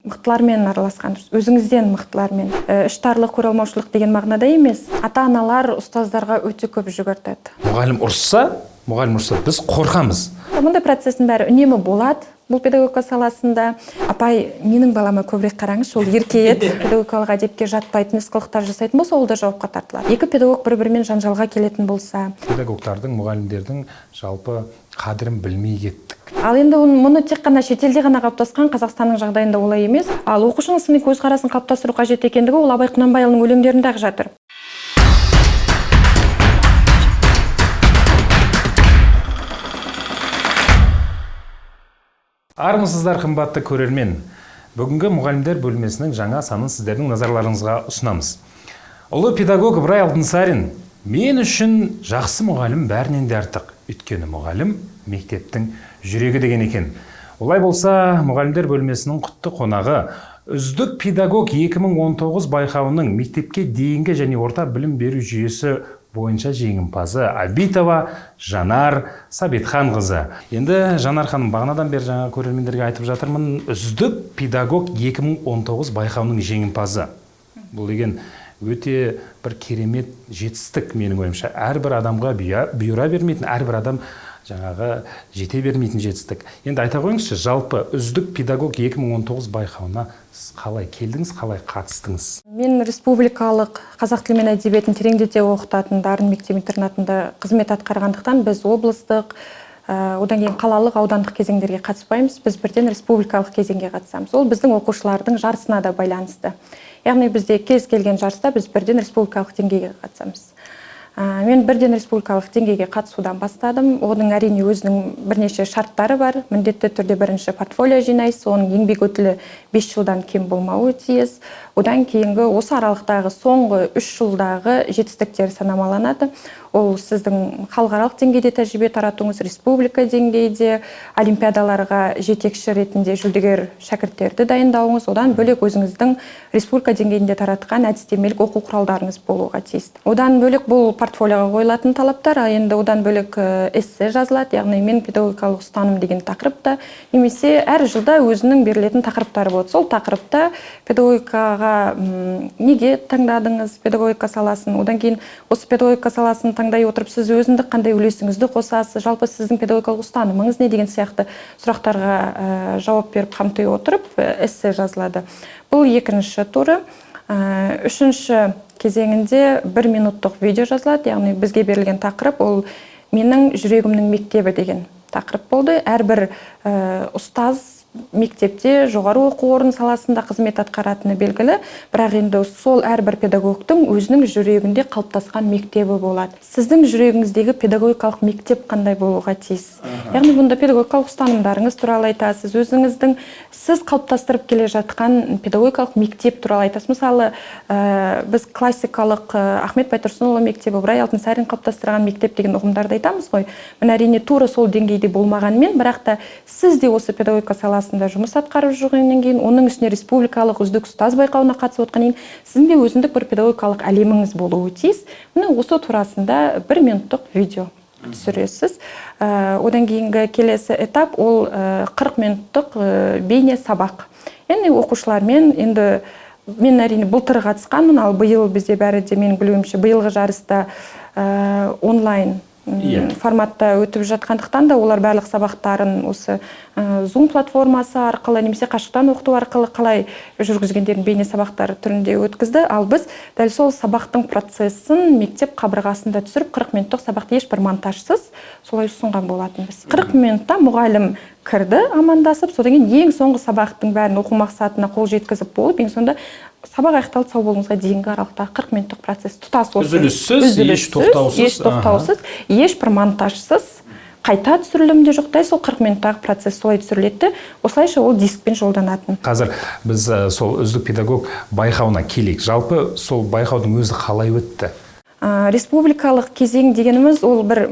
Мықтылармен араласқан дұрыс, өзіңізден мықтылармен. Іштарлық, көре алмаушылық деген мағынада емес. Ата-аналар ұстаздарға өте көп жүгіртеді. Мұғалім ұрысса, біз қорқамыз. Мұндай процестің бәрі үнемі болады. Бұл педагогика саласында. Апай, менің балама көбірек қараңызшы, ол ерке еді. Педагогикалық әдепке жатпайтын іс қылықтар жасайтын болса, ол да жауапқа тартылады. Екі педагог бір-бірімен жанжалға келетін болса. Педагогтардың, мұғалімдердің жалпы қадірін білмей кеттік. Ал енді мұны тек қана шетелде ғана қалыптасқан, Қазақстанның жағдайында олай емес. Ал оқушының сыни көзқарасын қалыптастыру қажет екендігі ол Абай Құнанбайұлының өлеңдерінде ақ жатыр. Армысыздар, қымбатты көрермен. Бүгінгі мұғалімдер бөлмесінің жаңа санын сіздердің назарларыңызға ұсынамыз. Ұлы педагог Ыбырай Алтынсарин: «Мен үшін жақсы мұғалім бәрінен де артық. Өйткені мұғалім мектептің жүрегі», – деген екен. Олай болса, мұғалімдер бөлмесінің құтты қонағы үздік педагог 2019 байқауының мектепке дейінгі және орта білім беру жүйесі бойынша жеңімпазы Абитова Жанар Сабитханқызы. Енді, Жанар ханым, бағанадан бері жаңа көрермендерге айтып жатырмын, үздік педагог 2019 байқауының жеңімпазы. Бұл деген өте бір керемет жетістік менің ойымша. Әрбір адамға бұйыра бермейтін, әрбір адам жаңағы жете бермейтін жетістік. Енді айта қойыңызшы, жалпы үздік педагог 2019 байқауына сіз қалай келдіңіз, қалай қатыстыңыз? Мен республикалық қазақ тілі мен әдебиетін тереңдете оқытатын Дарын мектеп интернатында қызмет атқарғандықтан, біз облыстық, одан кейін қалалық, аудандық кезеңдерге қатыспаймыз. Біз бірден республикалық кезеңге қатысамыз. Ол біздің оқушылардың жарысына да байланысты. Яғни бізде кез келген жарыста біз бірден республикалық деңгейге қатысамыз. Мен бірден республикалық деңгейге қатысудан бастадым. Оның, әрине, өзінің бірнеше шарттары бар. Міндетті түрде бірінші портфолио жинайсыз, оның еңбек өтілі 5 жылдан кем болмауы тиіс. Одан кейінгі осы аралықтағы соңғы 3 жылдағы жетістіктер санамаланады. Ол сіздің халықаралық деңгейде тәжірибе таратуыңыз, республика деңгейде олимпиадаларға жетекші ретінде жүлдегер шәкірттерді дайындауыңыз, одан бөлек өзіңіздің республика деңгейінде таратқан әдістемелік оқу құралдарыңыз болуға тиіс. Одан бөлек бұл портфолиоға қойылатын талаптар, ал енді одан бөлек эссе жазылады, яғни мен педагогикалық ұстаным деген тақырыпта, немесе әр жылда өзінің берілетін тақырыптары болады. Сол тақырыпта педагогикаға неге таңдадыңыз педагогика саласын, одан кейін осы педагогика саласын таңдай отырып сіз өзіндік қандай үлесіңізді қосасыз, жалпы сіздің педагогикалық ұстанымыңыз не деген сияқты сұрақтарға жауап беріп, қамти отырып, эссе жазылады. Бұл екінші туры. Үшінші кезеңінде бір минуттық видео жазылады, яғни бізге берілген тақырып ол менің жүрегімнің мектебі деген тақырып болды. Әрбір ұстаз мектепте, жоғары оқу орны саласында қызмет атқаратыны белгілі, бірақ енді сол әрбір педагогтың өзінің жүрегінде қалыптасқан мектебі болады. Сіздің жүрегіңіздегі педагогикалық мектеп қандай болуға тиіс? Яғни бұнда педагогикалық ұстанымдарыңыз туралы айтасыз, өзіңіздің сіз қалыптастырып келе жатқан педагогикалық мектеп туралы айтасыз. Мысалы, біз классикалық Ахмет Байтұрсынұлы мектебі, Ыбырай Алтынсарин қалыптастырған мектеп деген ұғымдарды айтамыз ғой. Міне, әрине, тура сол деңгейде болмағанымен, бірақ та сіз де осы педагогика саласында жұмыс атқарып жүргеннен кейін, оның үстіне республикалық үздік ұстаз байқауына қатысып отқаннан кейін, сіздің де өзіндік бір педагогикалық әлеміңіз болуы тиіс. Міне, осы турасында бір минуттық видео түсіресіз. Одан кейінгі келесі этап ол 40 минуттық бейне сабақ. Яғни оқушылармен, енді мен, әрине, былтыр қатысқанмын, ал биыл бізде бәрі де, менің білуімше, биылғы жарыста онлайн форматта өтіп жатқандықтан да, олар барлық сабақтарын осы Zoom платформасы арқылы немесе қашықтан оқыту арқылы қалай жүргізгендерін бейне сабақтар түрінде өткізді. Ал біз дәл сол сабақтың процесін мектеп қабырғасында түсіріп, 40 минуттық сабақты ешбір монтажсыз солай ұсынған болатынбыз. 40 минутта мұғалім кірді амандасып, содан кейін ең соңғы сабақтың бәрін оқу мақсатына қол жеткізіп болып, ең соңында сабақ аяқталды, сау болыңызға дейінгі аралықтағы 40 минуттық процесс тұтас осы. Үзіліссіз, еш Үзіліссіз, тоқтаусыз. еш тоқтаусыз, ешбір монтажсыз, қайта түсірілім де жоқ, дәл сол 40 минуттағы процесс солай түсіріледі де, осылайша ол дискпен жолданатын. Қазір біз сол үздік педагог байқауына келейік. Жалпы сол байқаудың өзі қалай өтті? Республикалық кезең дегеніміз ол бір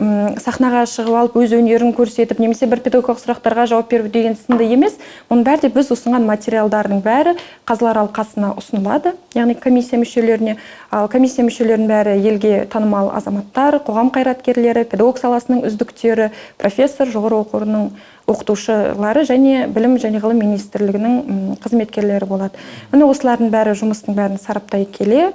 сахнаға шығып алып өз өнерін көрсетіп немесе бір педагогикалық сұрақтарға жауап беру деген сынды емес. Оның бәрі де біз ұсынған материалдардың бәрі қазылар алқасына ұсынылады, яғни комиссия мүшелеріне. Ал комиссия мүшелерінің бәрі елге танымал азаматтар, қоғам қайраткерлері, педагог саласының үздіктері, профессор, жоғары оқу орнының оқытушылары және білім және ғылым министрлігінің қызметкерлері болады. Міне осылардың бәрі жұмыстың бәрін сараптай келе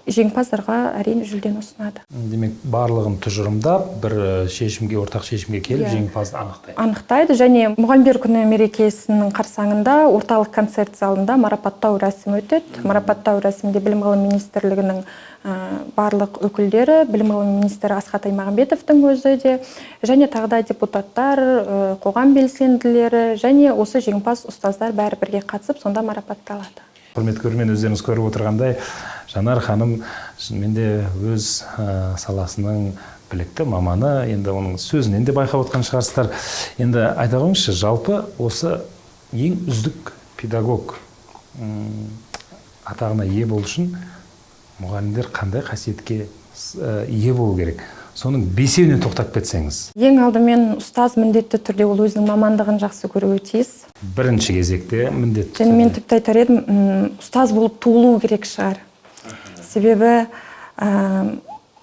жеңімпаздарға әрине жүлдені ұсынады. Демек, барлығын тұжырымдап, бір шешімге, ортақ шешімге келіп, жеңімпазды анықтайды. Анықтайды. Және мұғалімдер күні мерекесінің қарсаңында орталық концерт залында марапаттау рәсімі өтеді. Марапаттау рәсімінде білім ғылым министрлігінің барлық өкілдері, білім ғылым министрі Асхат Аймағамбетовтің өзі де, және тағы да депутаттар, қоғам белсенділері және осы жеңімпаз ұстаздар бәрі бірге қатысып, сонда марапатталады. Құрметті көрермен, өздеріңіз көріп отырғандай, Жанар ханым шынымен де өз саласының білікті маманы, енді оның сөзінен де байқап отқан шығарсыздар. Енді айта қойыңызшы, жалпы осы ең үздік педагог атағына ие болу үшін мұғалімдер қандай қасиетке ие болу керек? Соның бесеуіне тоқтап кетсеңіз. Ең алдымен ұстаз міндетті түрде ол өзінің мамандығын жақсы көруі тиіс. Бірінші кезекте міндетті Және мен түрде. тіпті айтар едім, ұстаз болып туылу керек шығар. Себебі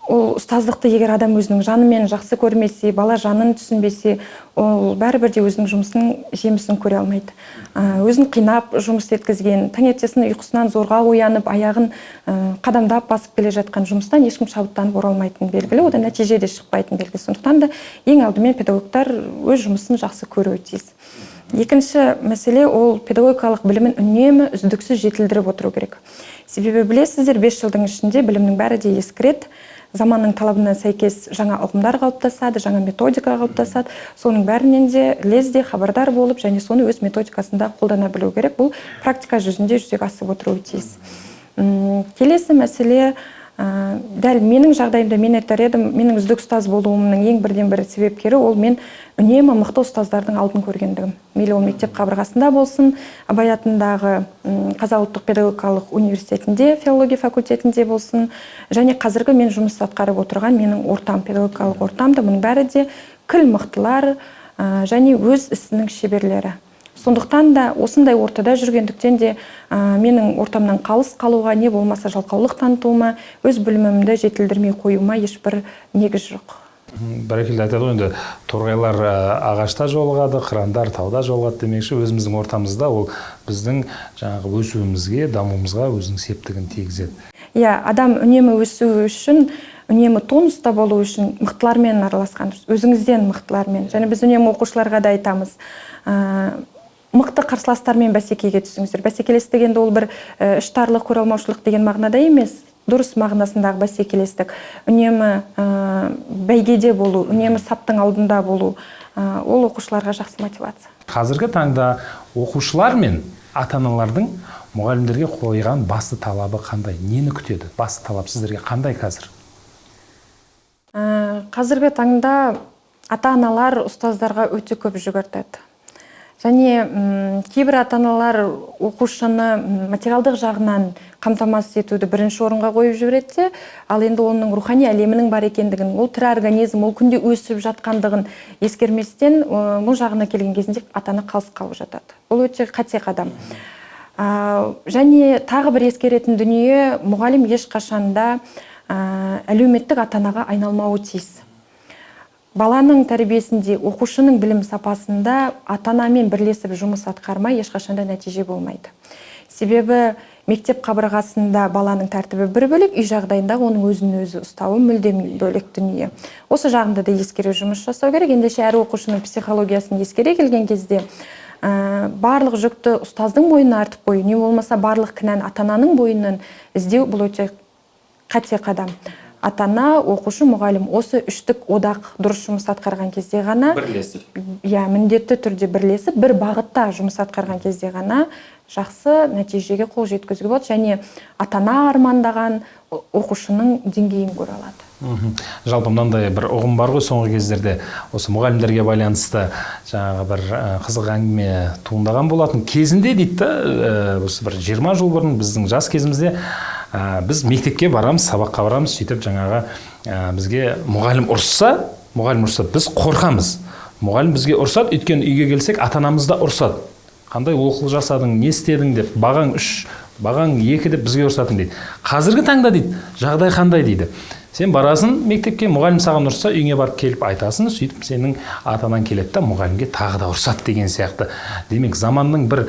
ол ұстаздықты егер адам өзінің жанымен жақсы көрмесе, бала жанын түсінбесе, ол бәрібір де өзінің жұмысының жемісін көре алмайды. Өзін қинап жұмыс еткізген, таңертесін ұйқысынан зорға оянып, аяғын қадамдап басып келе жатқан жұмыстан ешкім шабыттанып оралмайтыны белгілі, одан нәтиже де шықпайтыны белгілі. Сондықтан да ең алдымен педагогтар өз жұмысын жақсы көруі тиіс. Екінші мәселе, ол педагогикалық білімін үнемі үздіксіз жетілдіріп отыру керек. Себебі білесіздер, 5 жылдың ішінде білімнің бәрі де ескіреді. Заманның талабына сәйкес жаңа ұғымдар қалыптасады, жаңа методика қалыптасады. Соның бәрінен де лезде хабардар болып, және соны өз методикасында қолдана білу керек. Бұл практика жүзінде жүзеге асып отыруы тиіс. Келесі мәселе, дәл менің жағдайымда мен айтар едім, менің үздік ұстаз болуымның ең бірден-бір себепкері ол мен үнемі мықты ұстаздардың алдын көргендігім. Мейлі ол мектеп қабырғасында болсын, Абай атындағы Қазақ ұлттық педагогикалық университетінде, филология факультетінде болсын, және қазіргі мен жұмыс атқарып отырған менің ортам, педагогикалық ортам да, мұның бәрі де кіл мықтылар, және өз ісінің шеберлері. Сондықтан да осындай ортада жүргендіктен де, менің ортамнан қалыс қалуға, не болмаса жалқаулық танытуыма, өз білімімді жетілдірмей қоюыма ешбір негіз жоқ. Бәрекелді айтады ғой енді, торғайлар ағашта жолығады, қырандар тауда жолығады демекші, өзіміздің ортамызда ол біздің жаңағы өсуімізге, дамуымызға өзінің септігін тигізеді. Иә, адам үнемі өсуі үшін, үнемі тонуста болу үшін мықтылармен араласқан дұрыс, өзіңізден мықтылармен. Және біз үнемі оқушыларға да айтамыз, мықты қарсыластармен бәсекеге түсіңіздер. Бәсекелестік енді ол бір іштарлық, көре алмаушылық деген мағынада емес, дұрыс мағынасындағы бәсекелестік. Үнемі бәйгеде болу, үнемі саптың алдында болу, ол оқушыларға жақсы мотивация. Қазіргі таңда оқушылар мен ата-аналардың мұғалімдерге қойған басты талабы қандай? Нені күтеді? Басты талап сіздерге қандай қазір? Қазіргі таңда ата-аналар ұстаздарға өте көп жүк артады. Және кейбір ата-аналар оқушыны материалдық жағынан қамтамасыз етуді бірінші орынға қойып жібереді де, ал енді оның рухани әлемінің бар екендігін, ол тірі организм, ол күнде өсіп жатқандығын ескерместен, бұл жағына келген кезінде ата-ана қалыс қалып жатады. Бұл өте қате қадам. Және тағы бір ескеретін дүние, мұғалім ешқашанда әлеуметтік ата-анаға айналмауы тиіс. Баланың тәрбиесінде, оқушының білім сапасында ата-анамен бірлесіп жұмыс атқармай ешқашанда нәтиже болмайды. Себебі мектеп қабырғасында баланың тәртібі бір бөлек, үй жағдайында оның өзін өзі ұстауы мүлдем бөлек дүние. Осы жағында да ескере жұмыс жасау керек. Ендеше әр оқушының психологиясын ескере келген кезде, барлық жүкті ұстаздың мойнына артып қою, не болмаса барлық кінәні ата-ананың мойнынан іздеу, бұл өте қате қадам. Ата-ана, оқушы, мұғалім осы үштік одақ дұрыс жұмыс атқарған кезде ғана бірлесіп. Иә, міндетті түрде бірлесіп, бір бағытта жұмыс атқарған кезде ғана жақсы нәтижеге қол жеткізуге болады және ата-ана армандаған оқушының деңгейін көре алады. Жалпы мынандай бір ұғым бар ғой соңғы кездерде осы мұғалімдерге байланысты жаңағы бір қызық әңгіме туындаған болатын. Кезінде дейді да, осы бір 20 жыл бұрын біздің жас кезімізде Біз мектепке барамыз, сабаққа барамыз, сөйтіп жаңағы бізге мұғалім ұрысса, біз қорқамыз. Мұғалім бізге ұрсады, өйткені үйге келсек ата-анамыз да ұрсады. Қандай оқулық жасадың, не істедің деп, бағаң 3, бағаң 2 деп бізге ұрсатын дейді. Қазіргі таңда дейді, жағдай қандай дейді. Сен барасың мектепке, мұғалім саған ұрсса, үйіңе барып келіп айтасың, сөйтіп сенің ата-анаң келеді да мұғалімге тағы да ұрсады деген сияқты. Демек, заманның бір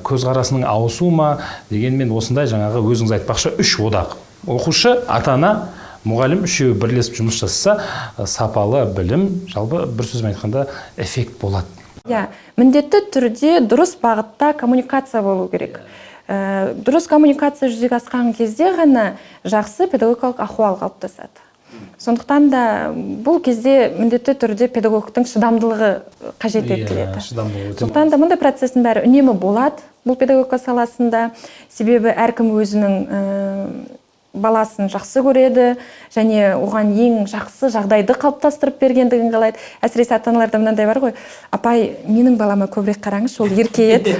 көзқарасының ауысуы ма, дегенмен осындай жаңағы өзіңіз айтпақшы үш одақ. Оқушы, ата-ана, мұғалім үшеуі бірлесіп жұмыс жасаса, сапалы білім, жалпы бір сөзбен айтқанда, эффект болады. Иә, міндетті түрде дұрыс бағытта коммуникация болу керек. Дұрыс коммуникация жүзеге асқан кезде ғана жақсы педагогикалық ахуал қалыптасады. Сондықтан да бұл кезде міндетті түрде педагогтың шыдамдылығы қажет етіледі. Сондықтан да мұндай процестің бәрі үнемі болады бұл педагогика саласында. Себебі әркім өзінің баласын жақсы көреді және оған ең жақсы жағдайды қалыптастырып бергендігін қалайды. Әсіресе ата-аналарда мынандай бар ғой: апай, менің балама көбірек қараңызшы, ол ерке еді.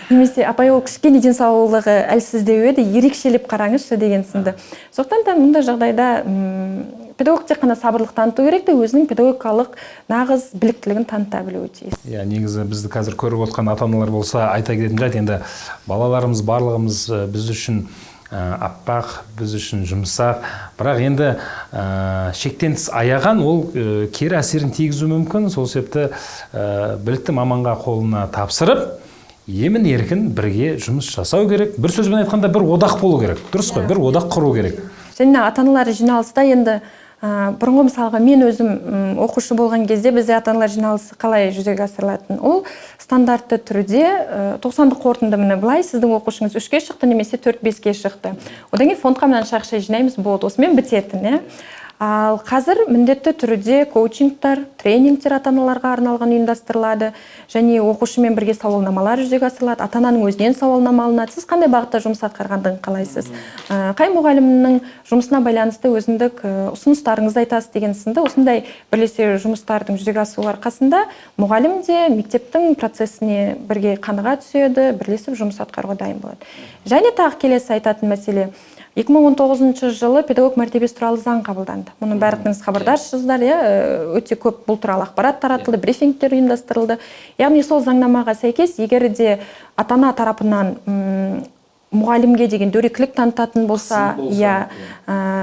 Немесе апай, ол кішкене денсаулығы әлсіздеу еді, ерекшелеп қараңызшы деген сынды. Сондықтан да мұндай жағдайда педагог тек қана сабырлық таныту керек те, өзінің педагогикалық нағыз біліктілігін таныта білуі тиіс. Иә, негізі бізді қазір көріп отқан ата-аналар болса, айта кететін жайт, енді балаларымыз барлығымыз біз үшін аппақ, біз үшін жұмсақ, бірақ енді шектен тыс аяған ол кері әсерін тигізуі мүмкін. Сол себепті білікті маманға қолына тапсырып, емін еркін бірге жұмыс жасау керек. Бір сөзбен айтқанда, бір одақ болу керек. Дұрыс қой, бір одақ құру керек. Және ата-аналар жиналыста енді бұрынғы, мысалға, мен өзім оқушы болған кезде бізде ата-аналар жиналысы қалай жүзеге асырылатын? Ол стандартты түрде 90-дық қорытынды, міне былай, сіздің оқушыңыз 3-ке шықты немесе 4-5-ке шықты. Одан кейін фондқа мынанша ақша жинаймыз, болды, осымен бітетін, иә. Ал қазір міндетті түрде коучингтар, тренингтер ата-аналарға арналған ұйымдастырылады және оқушымен бірге сауалнамалар жүзеге асырылады. Ата-ананың өзінен сауалнама алынады: сіз қандай бағытта жұмыс атқарғандығын қалайсыз, қай мұғалімнің жұмысына байланысты өзіндік ұсыныстарыңызды айтасыз деген сынды. Осындай бірлесе жұмыстардың жүзеге асуы арқасында мұғалім де мектептің процесіне бірге қаныға түседі, бірлесіп жұмыс атқаруға дайын болады. Және тағы келесі айтатын мәселе: 2019 жылы педагог мәртебесі туралы заң қабылданды. Мұның барлығыңыз хабардарсыздар, иә, өте көп бұл туралы ақпарат таратылды, брифингтер ұйымдастырылды. Яғни сол заңнамаға сәйкес, егер де ата-ана тарапынан мұғалімге деген дөрекілік танытатын болса, иә,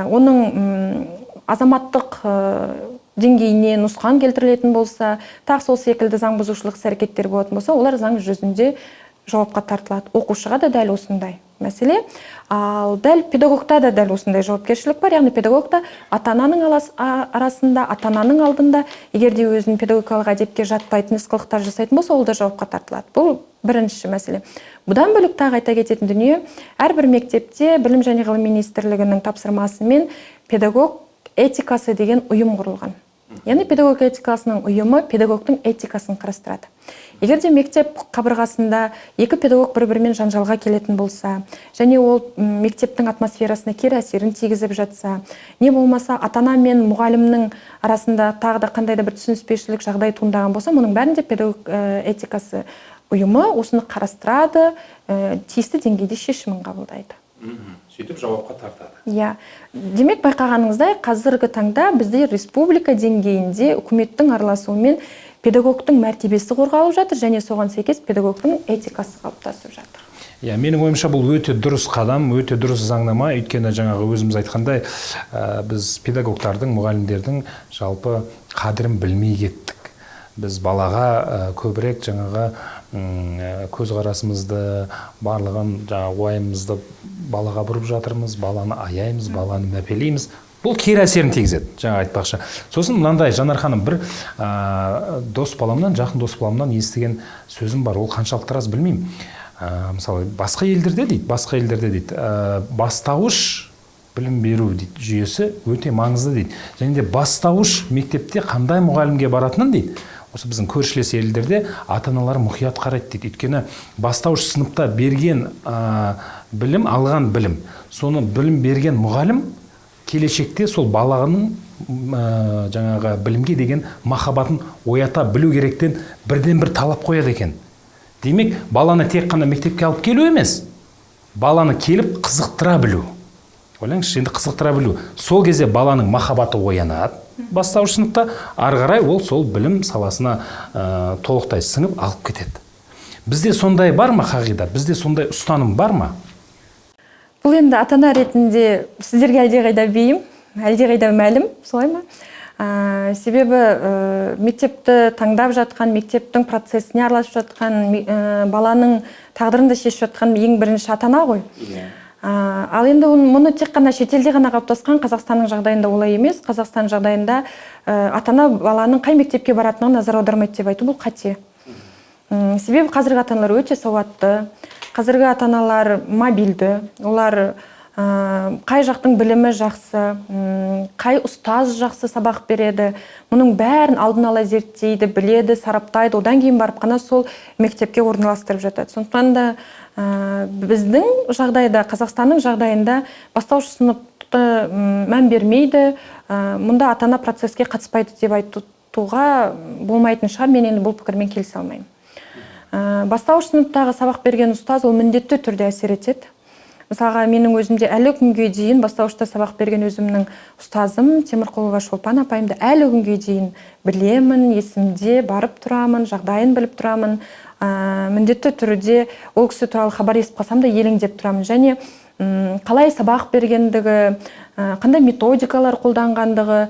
оның азаматтық деңгейіне нұсқан келтірілетін болса, тағы сол секілді заң бұзушылық іс-әрекеттер болатын болса, олар заң жүзінде жауапқа тартылады. Оқушыға да дәл осындай мәселе. Ал дәл педагогта да дәл осындай жауапкершілік бар. Яғни педагог та ата-ананың арасында, ата-ананың алдында, егер де өзінің педагогикалық әдепке жатпайтын іс қылықтар жасайтын болса, ол да жауапқа тартылады. Бұл бірінші мәселе. Бұдан бөлек тағы айта кететін дүние, әрбір мектепте Білім және ғылым министрлігінің тапсырмасымен педагог этикасы деген ұйым құрылған. Яғни педагог этикасының ұйымы педагогтың этикасын қарастырады. Егер де мектеп қабырғасында екі педагог бір-бірімен жанжалға келетін болса, және ол мектептің атмосферасына кері әсерін тигізіп жатса, не болмаса ата-ана мен мұғалімнің арасында тағы да қандай да бір түсініспеушілік жағдай туындаған болса, мұның бәрінде педагог этикасы ұйымы осыны қарастырады, тиісті деңгейде шешімін қабылдайды. Сөйтіп жауапқа тартады. Иә. Демек, байқағаныңыздай, қазіргі таңда бізде республика деңгейінде үкіметтің араласуымен педагогтың мәртебесі қорғалып жатыр және соған сәйкес педагогтың этикасы қалыптасып жатыр. Иә, менің ойымша, бұл өте дұрыс қадам, өте дұрыс заңнама, өйткені жаңағы өзіміз айтқандай, біз педагогтардың, мұғалімдердің жалпы қадірін білмей кеттік. Біз балаға көбірек жаңағы көзқарасымызды, барлығын, жаңағы уайымымызды балаға бұрып жатырмыз, баланы аяймыз, баланы мәпелейміз. Бұл кері әсерін тигізеді, жаңа айтпақшы. Сосын мынандай, Жанар ханым, бір дос баламнан, жақын дос баламнан естіген сөзім бар, ол қаншалықты рас білмеймін. Мысалы, басқа елдерде дейді, басқа елдерде дейді, бастауыш білім беру дейді жүйесі өте маңызды дейді. Және де бастауыш мектепте қандай мұғалімге баратынын дейді, осы біздің көршілес елдерде ата-аналар мұқият қарайды дейді. Өйткені бастауыш сыныпта берген білім, алған білім, соны білім берген мұғалім келешекте сол баланың жаңағы білімге деген махаббатын оята білу керектен бірден бір талап қояды екен. Демек, баланы тек қана мектепке алып келу емес, Баланы келіп қызықтыра білу. Ойлаңызшы, енді қызықтыра білу. Сол кезде баланың махаббаты оянады бастауыш сыныпта, ары қарай ол сол білім саласына толықтай сіңіп алып кетеді. Бізде сондай бар ма қағида? Бізде сондай ұстаным бар ма? Бұл енді ата-ана ретінде сіздерге әлдеқайда бейім, әлдеқайда мәлім, солай ма? Себебі мектепті таңдап жатқан, мектептің процесіне араласып жатқан, баланың тағдырын да шешіп жатқан ең бірінші ата-ана ғой. Ал енді мұны тек қана шетелде ғана қалыптасқан, Қазақстанның жағдайында олай емес. Қазақстан жағдайында ата-ана баланың қай мектепке баратынына назар аудармайды деп айту бұл қате. Себебі қазіргі ата-аналар өте сауатты, қазіргі ата-аналар мобильді, олар қай жақтың білімі жақсы, қай ұстаз жақсы сабақ береді, мұның бәрін алдын ала зерттейді, біледі, сараптайды, одан кейін барып қана сол мектепке орналастырып жатады. Сондықтан да біздің жағдайда, Қазақстанның жағдайында бастауыш сыныпты мән бермейді, мұнда ата-ана процеске қатыспайды деп айтуға болмайтын шығар. Мен енді бұл пікірмен келісе алмаймын. Бастауыш сыныптағы сабақ берген ұстаз ол міндетті түрде әсер етеді. Мысалға, менің өзімде әлі күнге дейін бастауышта сабақ берген өзімнің ұстазым Темірқұлова Шолпан апайымды әлі күнге дейін білемін, есімде, барып тұрамын, жағдайын біліп тұрамын. Міндетті түрде ол кісі туралы хабар естіп қалсам да елеңдеп тұрамын. Және қалай сабақ бергендігі, қандай методикалар қолданғандығы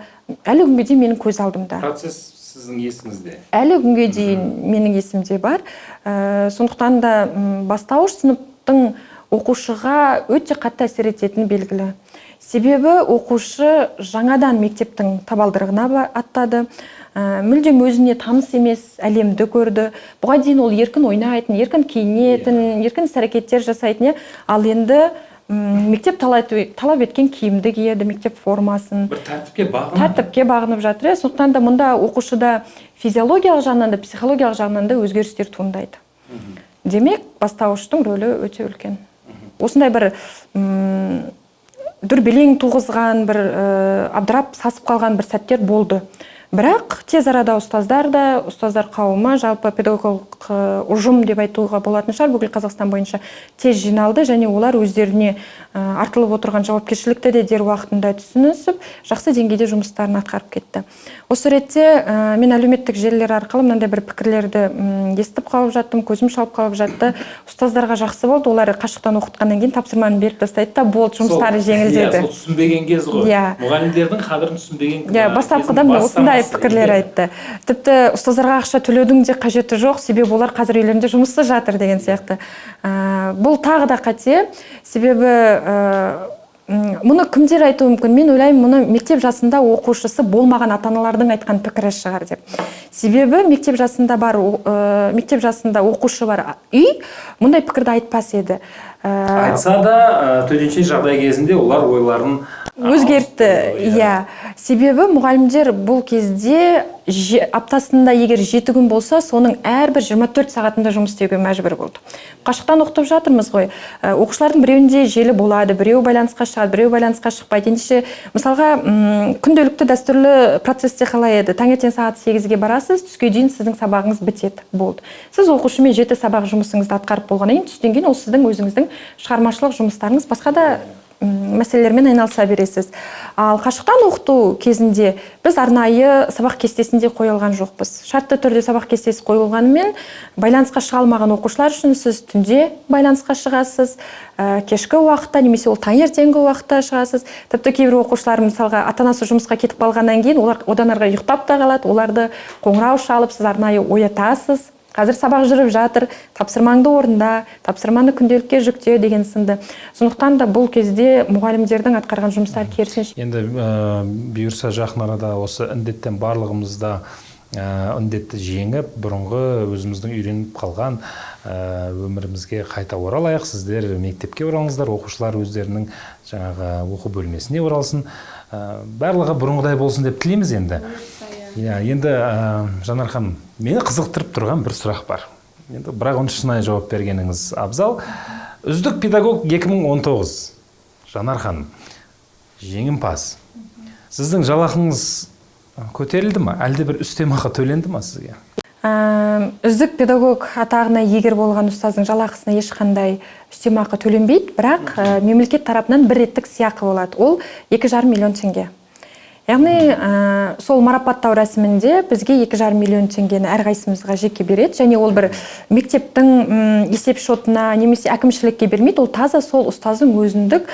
әлі күнге дейін менің көз алдымда. Процесс сіздің есіңізде? Әлі күнге дейін менің есімде бар. Сондықтан да бастауыш сыныптың оқушыға өте қатты әсер ететіні белгілі. Себебі оқушы жаңадан мектептің табалдырығына аттады, мүлдем өзіне таныс емес әлемді көрді. Бұған дейін ол еркін ойнайтын, еркін киінетін, еркін іс-әрекеттер жасайтын, ал енді мектеп талап еткен киімді киеді, мектеп формасын. Бір тәртіпке бағынып. Тәртіпке бағынып жатыр. Сондықтан да мұнда оқушыда физиологиялық жағынан да, психологиялық жағынан да өзгерістер туындайды. Демек, бастауыштың рөлі өте үлкен. Осындай бір дүрбелең туғызған, бір абдырап сасып қалған бір сәттер болды. Бірақ тез арада ұстаздар да, ұстаздар қауымы, жалпы педагогикалық ұжым деп айтуға болатын шығар, бүкіл Қазақстан бойынша тез жиналды және олар өздеріне артылып отырған жауапкершілікті де дер уақытында түсінісіп, жақсы деңгейде жұмыстарын атқарып кетті. Осы ретте мен әлеуметтік желілер арқылы мынандай бір пікірлерді естіп қалып жаттым, көзім шалып қалып жатты. Ұстаздарға жақсы болды, олар қашықтан оқытқаннан кейін тапсырманы беріп тастайды да, болды, жұмыстары жеңілдеді. Сол түсінбеген кез ғой. Иә. Мұғалімдердің қадірін түсінбеген. Иә, бастапқыда міне осындай пікірлер айтты. Тіпті ұстаздарға ақша төлеудің де қажеті жоқ, себебі олар қазір үйлерінде жұмыссыз жатыр деген сияқты. Бұл тағы да қате, себебі мұны кімдер айтуы мүмкін? Мен ойлаймын, мұны мектеп жасында оқушысы болмаған ата-аналардың айтқан пікірі шығар деп. Себебі мектеп жасында бар, мектеп жасында оқушы бар үй мұндай пікірді айтпас еді. Айтса да, төтенше жағдай кезінде олар ойларын өзгертті. Иә. Себебі мұғалімдер бұл кезде аптасында егер 7 күн болса, соның әрбір 24 сағатында жұмыс істеуге мәжбүр болды. Қашықтан оқытып жатырмыз ғой. Оқушылардың біреуінде желі болады, біреуі байланысқа шығады, біреуі байланысқа шықпайды. Ендеше, мысалға, күнделікті дәстүрлі процесте қалай еді? Таңертең сағат 8-ге барасыз, түске дейін сіздің сабағыңыз бітеді, болды. Сіз оқушымен 7 сабақ жұмысыңызды атқарып болғаннан кейін, түстен кейін ол сіздің өзіңіздің шығармашылық жұмыстарыңыз, басқа да мәселелермен айналыса бересіз. Ал қашықтан оқыту кезінде біз арнайы сабақ кестесінде қоя алған жоқпыз. Шартты түрде сабақ кестесі қойылғанымен, байланысқа шыға алмаған оқушылар үшін сіз түнде байланысқа шығасыз, кешкі уақытта немесе ол таңертеңгі уақытта шығасыз. Тіпті кейбір оқушылар, мысалға, ата-анасы жұмысқа кетіп қалғаннан кейін олар одан ары ұйықтап та қалады, оларды қоңырау шалып сіз арнайы оятасыз. Қазір сабақ жүріп жатыр, тапсырмаңды орында, тапсырманы күнделікке жүкте деген сынды. Сондықтан да бұл кезде мұғалімдердің атқарған жұмыстары керісінше. Енді бұйырса жақын арада осы індеттен барлығымыз да індетті жеңіп, бұрынғы өзіміздің үйреніп қалған өмірімізге қайта оралайық. Сіздер мектепке оралыңыздар, оқушылар өздерінің жаңағы оқу бөлмесіне оралсын. Барлығы бұрынғыдай болсын деп тілейміз енді. Иә, енді Жанар ханым, мені қызықтырып тұрған бір сұрақ бар. Енді бірақ оны шынайы жауап бергеніңіз абзал. Үздік педагог 2019 Жанар ханым, жеңімпаз. Сіздің жалақыңыз көтерілді ма? Әлде бір үстемақы төленді ма сізге? Үздік педагог атағына иегер болған ұстаздың жалақысына ешқандай үстемақы төленбейді, бірақ мемлекет тарапынан бір реттік сыйақы болады. Ол 2,5 миллион теңге. Яғни сол марапаттау рәсімінде бізге 2,5 миллион теңгені әрқайсымызға жеке береді, және ол бір мектептің есеп шотына немесе әкімшілікке бермейді, ол таза сол ұстаздың өзіндік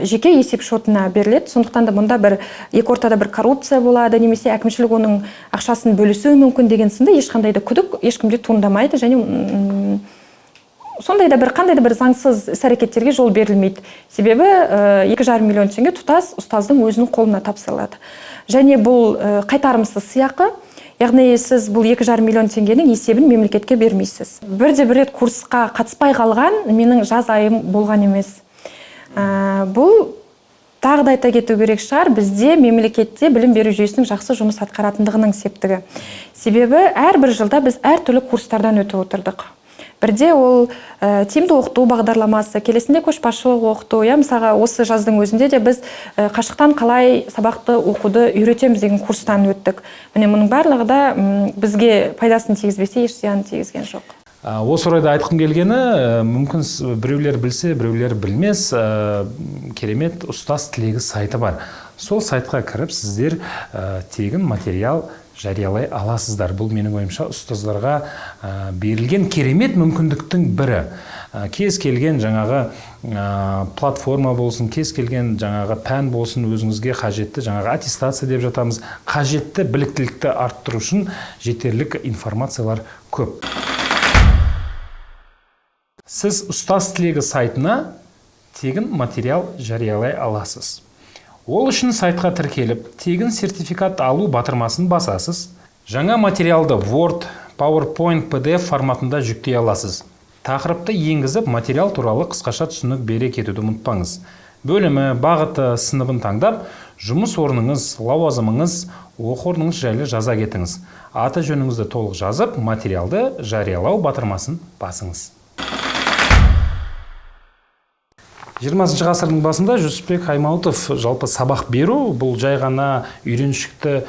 жеке есеп шотына беріледі. Сондықтан да мұнда бір екі ортада бір коррупция болады немесе әкімшілік оның ақшасын бөлісуі мүмкін деген сынды ешқандай да күдік ешкімде туындамайды, және сондай да бір қандай да бір заңсыз іс-әрекеттерге жол берілмейді. Себебі 2,5 миллион теңге тұтас ұстаздың өзінің қолына тапсырылады. Және бұл қайтарымсыз сыйақы, яғни сіз бұл 2,5 миллион теңгенің есебін мемлекетке бермейсіз. Бірде бір рет курсқа қатыспай қалған менің жаз айым болған емес. Бұл тағы да айта кету керек шығар, бізде мемлекетте білім беру жүйесінің жақсы жұмыс атқаратындығының септігі. Себебі әрбір жылда біз әртүрлі курстардан өтіп отырдық. Бірде ол тиімді оқыту бағдарламасы, келесінде көшбасшылық оқыту, иә, мысалға осы жаздың өзінде де біз қашықтан қалай сабақты оқуды үйретеміз деген курстан өттік. Міне мұның барлығы да бізге пайдасын тигізбесе, еш зиянын тигізген жоқ. Осы орайда айтқым келгені, мүмкін біреулер білсе, біреулер білмес, керемет ұстаз тілегі сайты бар. Сол сайтқа кіріп сіздер тегін материал жариялай аласыздар. Бұл менің ойымша ұстаздарға берілген керемет мүмкіндіктің бірі. Кез келген жаңағы платформа болсын, кез келген жаңағы пән болсын, өзіңізге қажетті жаңағы аттестация деп жатамыз, қажетті біліктілікті арттыру үшін жетерлік информациялар көп. Сіз ұстаз тілегі сайтына тегін материал жариялай аласыз. Ол үшін сайтқа тіркеліп, тегін сертификат алу батырмасын басасыз. Жаңа материалды Word, PowerPoint, PDF форматында жүктей аласыз. Тақырыпты енгізіп, материал туралы қысқаша түсінік бере кетуді ұмытпаңыз. Бөлімі, бағыты, сыныбын таңдап, жұмыс орныңыз, лауазымыңыз, оқу орныңыз жайлы жаза кетіңіз. Аты жөніңізді толық жазып, материалды жариялау батырмасын басыңыз. 20 ғасырдың басында Жүсіпбек Аймауытов жалпы сабақ беру бұл жай ғана үйреншікті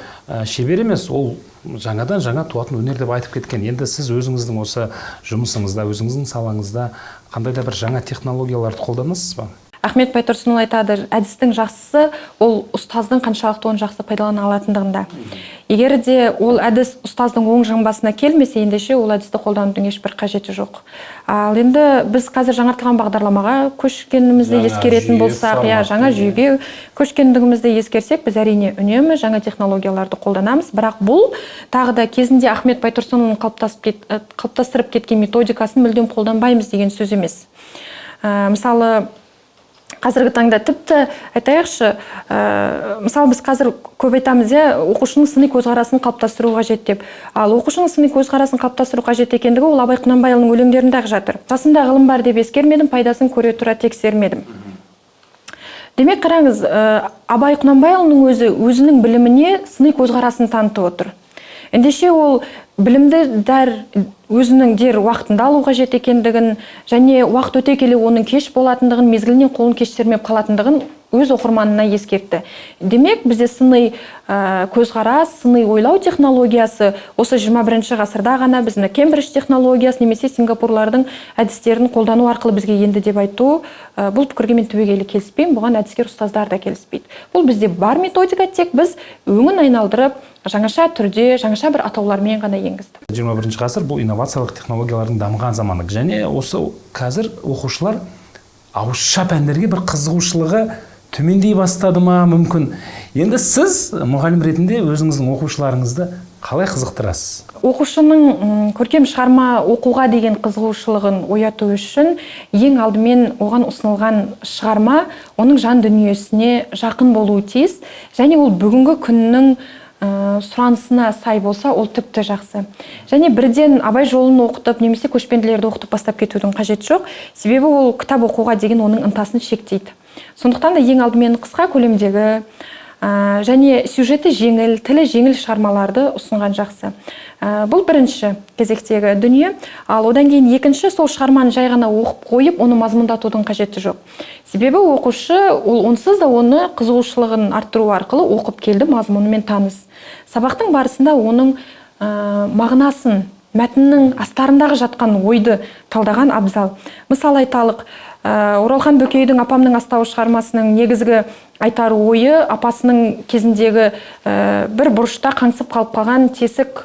шебер емес, ол жаңадан жаңа туатын өнер деп айтып кеткен. Енді сіз өзіңіздің осы жұмысыңызда, өзіңіздің салаңызда қандай да бір жаңа технологияларды қолданасыз ба? Ахмет Байтұрсынұлы айтады, әдістің жақсысы ол ұстаздың қаншалықты оны жақсы пайдалана алатындығында. Егер де ол әдіс ұстаздың оң жамбасына келмесе, ендеше ол әдісті қолданудың ешбір қажеті жоқ. Ал енді біз қазір жаңартылған бағдарламаға көшкенімізді ескеретін болсақ, иә, жаңа жүйеге көшкендігімізді ескерсек, біз әрине үнемі жаңа технологияларды қолданамыз. Бірақ бұл тағы да кезінде Ахмет Байтұрсынұлының қалыптастырып кеткен методикасын мүлдем қолданбаймыз деген сөз емес. Мысалы, қазіргі таңда тіпті айтайықшы, мысалы біз қазір көп айтамыз, иә, оқушының сыни көзқарасын қалыптастыру қажет деп. Ал оқушының сыни көзқарасын қалыптастыру қажет екендігі ол Абай Құнанбайұлының өлеңдерінде-ақ жатыр. Жасымда ғылым бар деп ескермедім, пайдасын көре тұра тексермедім. Демек, қараңыз, Абай Құнанбайұлының өзі өзінің біліміне сыни көзқарасын танытып отыр. Ендеше ол білімді дәр өзінің дер уақытында алу қажет екендігін және уақыт өте келе оның кеш болатындығын, мезгілінен қолын кеш сермеп қалатындығын өз оқырманына ескертті. Демек, бізде сыни көзқарас, сыни ойлау технологиясы осы 21 ғасырда ғана біз мына Кембридж технологиясы немесе Сингапурлардың әдістерін қолдану арқылы бізге енді деп айту, бұл пікірге мен түбегейлі келіспеймін, бұған әдіскер ұстаздар да келіспейді. Бұл бізде бар методика, тек біз өңін айналдырып, жаңаша түрде, жаңаша бір атаулармен ғана енгіздік. 21 ғасыр бұл инновациялық технологиялардың дамыған заманы. Және осы қазір оқушылар ауызша пәндерге бір қызығушылығы төмендей бастады ма мүмкін. Енді сіз мұғалім ретінде өзіңіздің оқушыларыңызды қалай қызықтырасыз? Оқушының көркем шығарма оқуға деген қызығушылығын ояту үшін ең алдымен оған ұсынылған шығарма оның жан дүниесіне жақын болуы тиіс және ол бүгінгі күннің сұранысына сай болса, ол тіпті жақсы. Және бірден Абай жолын оқытып, немесе көшпенділерді оқытып бастап кетудің қажеті жоқ. Себебі ол кітап оқуға деген оның ынтасын шектейді. Сондықтан да ең алдымен қысқа көлемдегі және сюжеті жеңіл, тілі жеңіл шығармаларды ұсынған жақсы. Бұл бірінші кезектегі дүние. Ал одан кейін екінші, сол шығарманы жай ғана оқып қойып, оны мазмұндатудың қажеті жоқ. Себебі оқушы ол онсыз да оны қызығушылығын арттыру арқылы оқып келді, мазмұнымен таныс. Сабақтың барысында оның мағынасын, мәтіннің астарындағы жатқан ойды талдаған абзал. Мысал айталық, Оралхан Бөкейдің «Апамның астауы» шығармасының негізгі айтар ойы апасының кезіндегі бір бұрышта қаңсып қалып қалған тесік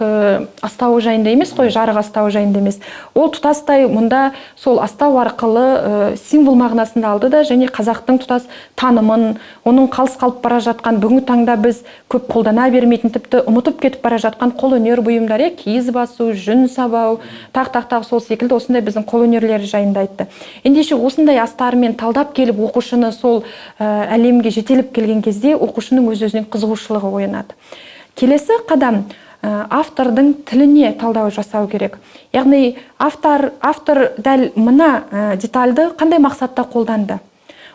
астауы жайында емес қой, жарық астауы жайында емес. Ол тұтастай мұнда сол астау арқылы символ мағынасында алды да, және қазақтың тұтас танымын, оның қалыс қалып бара жатқан, бүгінгі таңда біз көп қолдана бермейтін, тіпті ұмытып кетіп бара жатқан қолөнер бұйымдары, киіз басу, жүн сабау, тақ-тақ-тақ сол секілді осындай біздің қолөнерлері жайында айтты. Ендеше осындай астарымен талдап келіп оқушыны сол әлемге жетеліп келген кезде оқушының өз-өзінен қызығушылығы оянады. Келесі қадам, автордың тіліне талдау жасау керек. Яғни автор дәл мына детальді қандай мақсатта қолданды?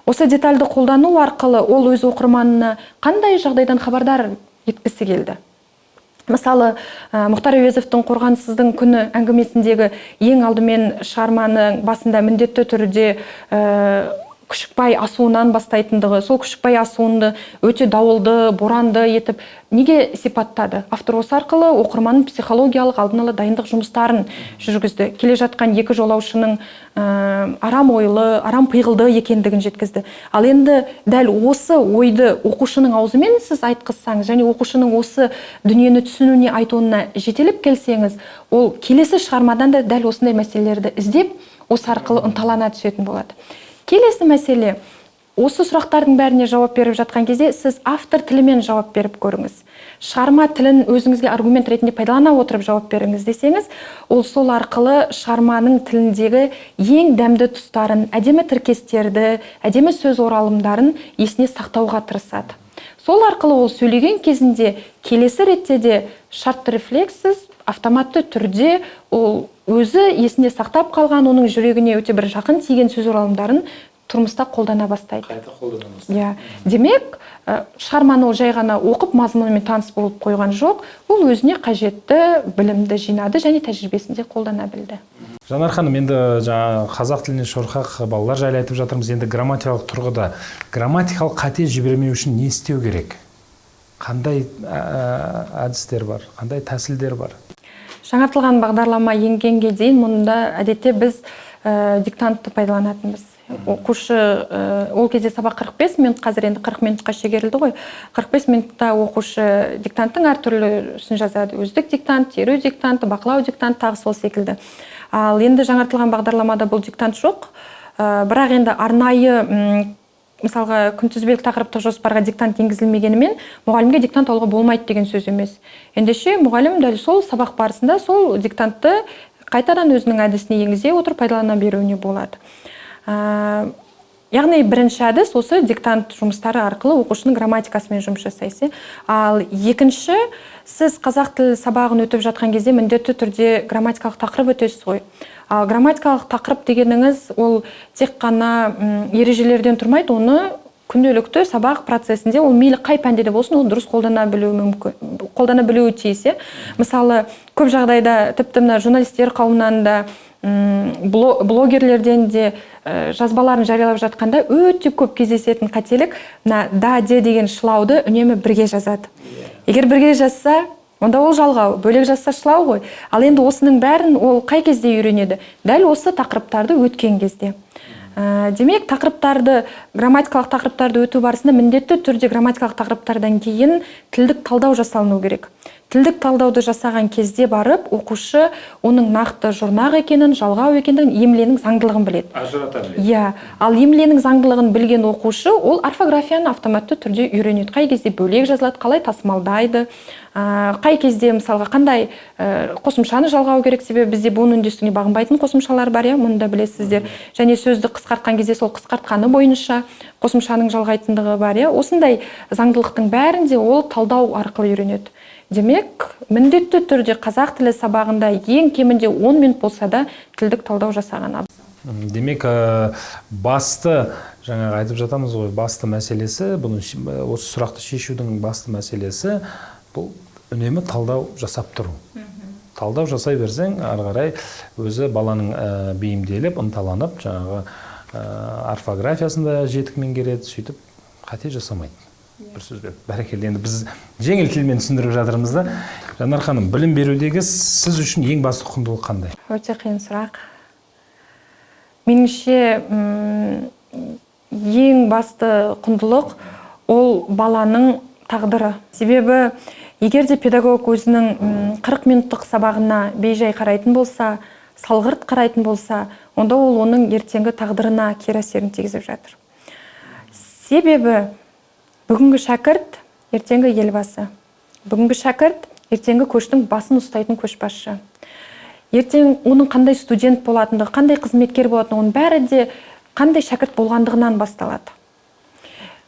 Осы детальді қолдану арқылы ол өз оқырманына қандай жағдайдан хабардар еткісі келді? Мысалы, Мұхтар Әуезовтің «Қорғансыздың күні» әңгімесіндегі ең алдымен шығарманың басында міндетті түрде Күшікбай асуынан бастайтындығы, сол Күшікбай асуынды өте дауылды, боранды етіп неге сипаттады? Автор осы арқылы оқырманның психологиялық алдын ала дайындық жұмыстарын жүргізді. Келе жатқан екі жолаушының арам ойлы, арам пиғылды екендігін жеткізді. Ал енді дәл осы ойды оқушының аузымен сіз айтқызсаңыз және оқушының осы дүниені түсінуіне, айтуына жетелеп келсеңіз, ол келесі шығармадан да дәл осындай мәселелерді іздеп, осы арқылы ынталана түсетін болады. Келесі мәселе, осы сұрақтардың бәріне жауап беріп жатқан кезде сіз автор тілімен жауап беріп көріңіз. Шығарма тілін өзіңізге аргумент ретінде пайдалана отырып жауап беріңіз десеңіз, ол сол арқылы шығарманың тіліндегі ең дәмді тұстарын, әдемі тіркестерді, әдемі сөз оралымдарын есіне сақтауға тырысады. Сол арқылы ол сөйлеген кезінде келесі ретте де шартты рефлекссіз, автоматты түрде ол өзі есінде сақтап қалған, оның жүрегіне өте бір жақын тиген сөз оралымдарын тұрмыста қолдана бастайды. Қайта қолдана бастайды. Иә. Демек, шығарманы ол жай ғана оқып, мазмұнымен таныс болып қойған жоқ, ол өзіне қажетті білімді жинады және тәжірибесінде қолдана білді. Жанар ханым, енді жаңа қазақ тіліне шорқақ балалар жайлы айтып жатырмыз. Енді грамматикалық тұрғыда грамматикалық қате жібермеу үшін не істеу керек? Қандай әдістер бар, қандай тәсілдер бар? Жаңартылған бағдарлама енгенге дейін мұнда әдетте біз диктантты пайдаланатынбыз. Оқушы ол кезде сабақ 45 минут, қазір енді 40 минутқа шегерілді ғой. 45 минутта оқушы диктанттың әртүрлісін жазады. Өздік диктант, теру диктанты, бақылау диктант, тағы сол секілді. Ал енді жаңартылған бағдарламада бұл диктант жоқ. Бірақ енді арнайы, мысалға, күнтізбелік тақырыптық жоспарға диктант енгізілмегенімен мұғалімге диктант алуға болмайды деген сөз емес. Ендеше мұғалім дәл сол сабақ барысында сол диктантты қайтадан өзінің әдісіне енгізе отырып пайдалана беруіне болады. Яғни бірінші әдіс осы диктант жұмыстары арқылы оқушының грамматикасымен жұмыс жасайсыз. Ал екінші, сіз қазақ тілі сабағын өтіп жатқан кезде міндетті түрде грамматикалық тақырып өтесіз ғой. Ал грамматикалық тақырып дегеніңіз ол тек қана ережелерден тұрмайды, оны күнделікті сабақ процесінде ол мейлі қай пәнде де болсын, ол дұрыс қолдана білуі мүмкін, қолдана білуі тиіс. Мысалы, көп жағдайда тіпті мына журналистер қауымынан да, блогерлерден де жазбаларын жариялап жатқанда өте көп кездесетін қателік, мына да, де деген шылауды үнемі бірге жазады. Егер бірге жазса, онда ол жалғау, бөлек жазса шылау ғой. Ал енді осының бәрін ол қай кезде үйренеді? Дәл осы тақырыптарды өткен кезде. Демек, тақырыптарды, грамматикалық тақырыптарды өту барысында міндетті түрде грамматикалық тақырыптардан кейін тілдік талдау жасалыну керек. Тілдік талдауды жасаған кезде барып, оқушы оның нақты жұрнақ екенін, жалғау екендігін, емленің заңдылығын біледі. Ажырата біледі. Иә, ал емленің заңдылығын білген оқушы ол орфографияны автоматты түрде үйренеді. Қай кезде бөлек жазылады, қалай тасымалдайды, қай кезде мысалға қандай қосымшаны жалғау керек, себебі бізде буын үндестігіне бағынбайтын қосымшалар бар, иә, мұны да білесіздер. Және сөзді қысқартқан кезде сол қысқартқаны бойынша қосымшаның жалғайтындығы бар, иә. Осындай заңдылықтың бәрін де ол талдау арқылы үйренеді. Демек, міндетті түрде қазақ тілі сабағында ең кемінде 10 минут болса да тілдік талдау жасаған абзал. Демек, басты, жаңағы айтып жатамыз ғой, басты мәселесі, бұның осы сұрақты шешудің басты мәселесі бұл үнемі талдау жасап тұру. Талдау жасай берсең, ары қарай өзі баланың бейімделіп, ынталанып, жаңағы орфографиясын да жетік меңгереді, сөйтіп қате жасамайды. Бір сөзбен, бәрекелді. Енді біз жеңіл тілмен түсіндіріп жатырмыз да. Жанар ханым, білім берудегі сіз үшін ең басты құндылық қандай? Өте қиын сұрақ. Меніңше, ең басты құндылық ол баланың тағдыры. Себебі егер де педагог өзінің 40 минуттық сабағына бейжай қарайтын болса, салғырт қарайтын болса, онда ол оның ертеңгі тағдырына кері әсерін тигізіп жатыр. Себебі бүгінгі шәкірт ертеңгі елбасы, бүгінгі шәкірт ертеңгі көштің басын ұстайтын көшбасшы. Ертең оның қандай студент болатындығы, қандай қызметкер болатындығы, оның бәрі де қандай шәкірт болғандығынан басталады.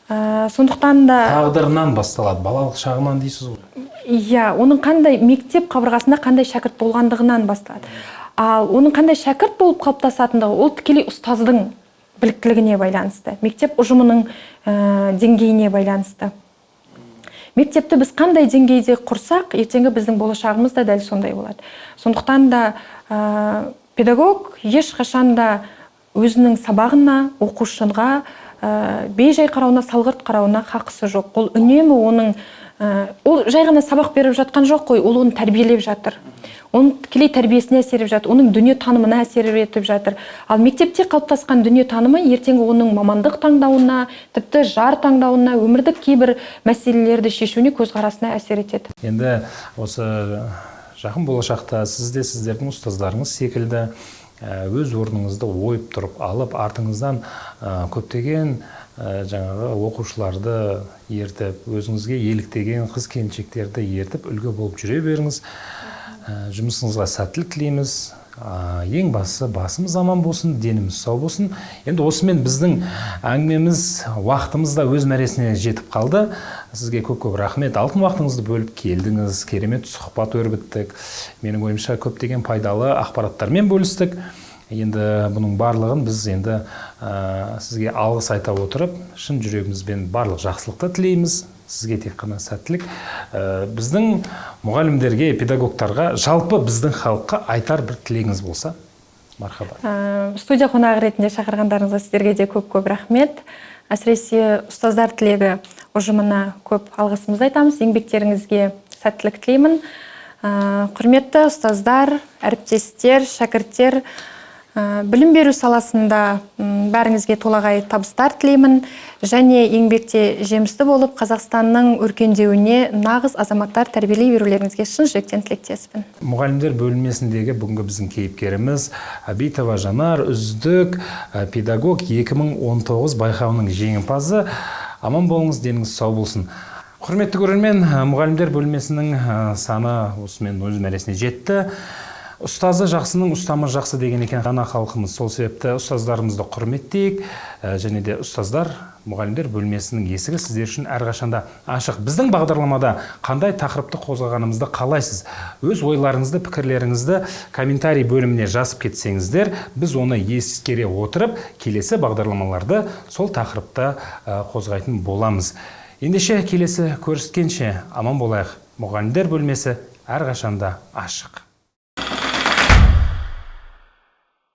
Сондықтан да тағдырынан басталады, балалық шағынан дейсіз ғой. Иә, оның қандай мектеп қабырғасында қандай шәкірт болғандығынан басталады. Ал оның қандай шәкірт болып қалыптасатындығы ол тікелей ұстаздың біліктілігіне байланысты, мектеп ұжымының деңгейіне байланысты. Мектепті біз қандай деңгейде құрсақ, ертеңгі біздің болашағымыз да дәл сондай болады. Сондықтан да педагог ешқашан да өзінің сабағына, оқушыға бейжай қарауына, салғырт қарауына хақысы жоқ. Ол үнемі оның, ол жай ғана сабақ беріп жатқан жоқ қой, ол оны тәрбиелеп жатыр. Оның тікелей тәрбиесіне әсер етіп жатыр, оның дүние танымына әсер етіп жатыр. Ал мектепте қалыптасқан дүние танымы ертеңгі оның мамандық таңдауына, тіпті жар таңдауына, өмірлік кейбір мәселелерді шешуіне, көзқарасына әсер етеді. Енді осы жақын болашақта сіз де сіздердің ұстаздарыңыз секілді өз орныңызды ойып тұрып алып, артыңыздан көптеген жаңағы оқушыларды ертіп, өзіңізге еліктеген қыз келіншектерді ертіп үлгі болып жүре беріңіз. Жұмысыңызға сәттілік тілейміз. Ең бастысы басымыз аман болсын, деніміз сау болсын. Енді осымен біздің әңгімеміз, уақытымыз да өз мәресіне жетіп қалды. Сізге көп-көп рахмет. Алтын уақытыңызды бөліп келдіңіз, керемет сұхбат өрбіттік. Менің ойымша, көптеген пайдалы ақпараттармен бөлістік. Енді бұның барлығын біз енді сізге алғыс айта отырып, шын жүрегімізбен барлық жақсылықты тілейміз. Сізге тек қана сәттілік. Біздің мұғалімдерге, педагогтарға, жалпы біздің халыққа айтар бір тілегіңіз болса, мархабат. Студия қонағы ретінде шақырғандарыңызға сіздерге де көп-көп рахмет. Әсіресе ұстаздар тілегі ұжымына көп алғысымызды айтамыз. Еңбектеріңізге сәттілік тілеймін. Құрметті ұстаздар, әріптестер, шәкірттер, білім беру саласында бәріңізге толағай табыстар тілеймін және еңбекте жемісті болып, Қазақстанның өркендеуіне нағыз азаматтар тәрбиелей берулеріңізге шын жүректен тілектеспін. Мұғалімдер бөлмесіндегі бүгінгі біздің кейіпкеріміз Абитова Жанар, үздік педагог 2019 байқауының жеңімпазы. Аман болыңыз, деніңіз сау болсын. Құрметті көрермен, мұғалімдер бөлмесінің саны осымен өз мәресіне жетті. Ұстазы жақсының ұстамы жақсы деген екен дана халқымыз. Сол себепті ұстаздарымызды құрметтейік, және де ұстаздар, мұғалімдер бөлмесінің есігі сіздер үшін әрқашанда ашық. Біздің бағдарламада қандай тақырыпты қозғағанымызды қалайсыз? Өз ойларыңызды, пікірлеріңізді комментарий бөліміне жазып кетсеңіздер, біз оны ескере отырып, келесі бағдарламаларды сол тақырыпта қозғайтын боламыз. Ендеше келесі көріскенше аман болайық. Мұғалімдер бөлмесі әрқашанда ашық.